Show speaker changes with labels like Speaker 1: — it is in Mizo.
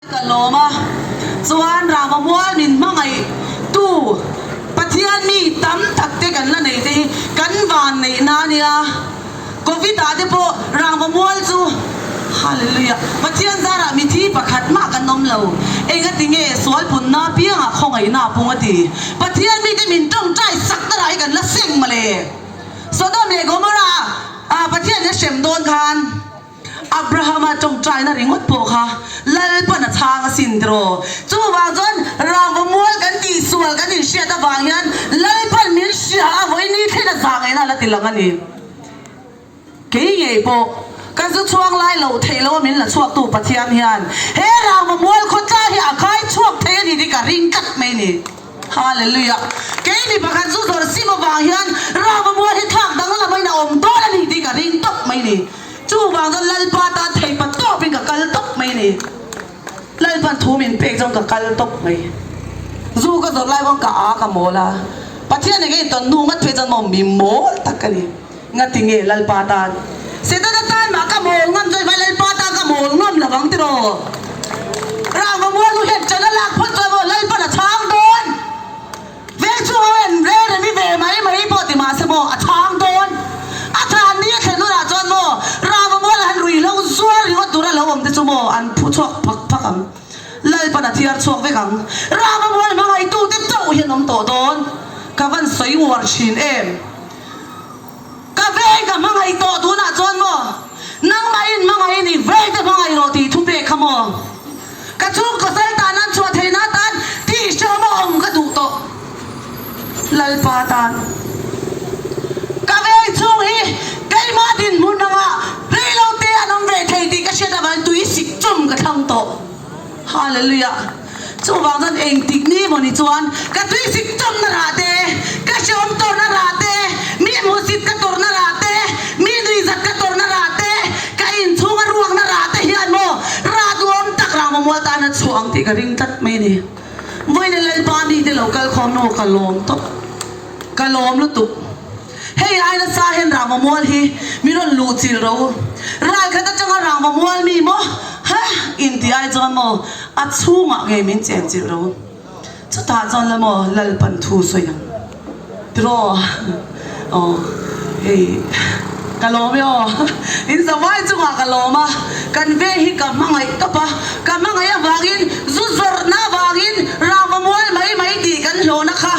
Speaker 1: Ka lawm a, chuan Rama mual min hmangaih tu Pathian mi tam tak te kan la nei te hi kan van neih na ania. Covid ah te pawh Rama mual chu Hallelujah Pathian zarah mithi pakhat mah kan awm lo. Engati nge sual punna piangah khawngaihna a pung a ti. Pathian mite min tawngtai sak na rah hi kan la seng mawle. Sodom leh Gomorrah ah Pathian in a hrem dawn khan. Abrahama tawngtaina ringawt pawh kha Lalpan a chhang asin tiraw? Chuvang chuan rangva mual kan tihsual kan inhriat avang hian Lalpan min hria a vawi ni thlen a zah ngaihna a la ti lang a ni. Kei ngei pawh ka zu chhuang lai loh theih loh a min la chhuaktu Pathian hian he rangva mual khawtla hi a khai chhuak thei a ni tih ka ring tlat mai a ni. Hallelujah! Kei mi pakhat zu zawrh sim avang hian rangva mual hi thlak danglam aiin a awm dawn a ni tih ka ring tawp mai a ni. Chuvang chuan Lalpa tan thei pa tawpin ka kal tawp mai a ni. Lalpan thu min pek chuan ka kal tawp mai. Zu ka zawrh lai pawn ka a ka mawl a, Pathian eng nge tawn nu ngat phei chuan maw mi mawl tak ka ni. Ngati nge Lalpa tan? Setana tan mah ka mawl ngam chuan vai Lalpa tan ka mawl ngam lo vang tiraw? Rangva mual nu hian ṭan a lak phawt chuan maw Lalpan a chhang dawn. Veng chhung ho hian rel remi ve mai mai pawh ti mahse maw a chhang dawn. A thlan ni a thlen hunah chuan maw Rama mual han rui lo zual ringawt tura lo awm te chu maw an phu chhuak phak phak ang. Lalpan a thiar chhuak vek ang. Rama mual hmangaihtu te chauh hi an awm tawh dawn. Ka van sawi uar thin em. Ka veng ka hmangaih tawh tunah chuan maw nangmahin hmangaih ni veng te hmangaih rawh tih thu pek kha maw ka chhungkaw sal tan an chhuah theihna tan tih hreawm a awm ka duh tawh Lalpa tan ka veng chhung hi keimah dinhmun anga reilo te an awm ve thei tih ka hriat avangin tui sik chum ka thlang tawh Hallelujah chuvang chuan engtik ni maw ni chuan ka tui sik chawmna rah te, ka hreawm tawrhna rah te, mi hmuhsit ka tawrhna rah te, mi nuihzat ka tawrhna rah te, ka inchhunga ruakna rah te hian maw rah duhawm tak rah mamual tan a chhuah ang tih ka ring tlat mai a ni. Vawiin Lalpa mite lo kal khawm maw ka lawm tawp, ka lawm lutuk. Hei ai nasa hian Rangva mual hi mi rawn luh chilh ro. Ral khat atanga Rangva mual mi maw ha inti ai chuan maw a chhungah ngei min chen chilh ro. Chutah chuan la maw Lalpan thu sawi ang tiraw aw hei ka lawm e aw in zavai chungah ka lawm a kan ve hi ka hmangaih tawp a ka hmangaih avangin zu zawrhna avangin Rangva mual mai mai tih kan hlawhna kha.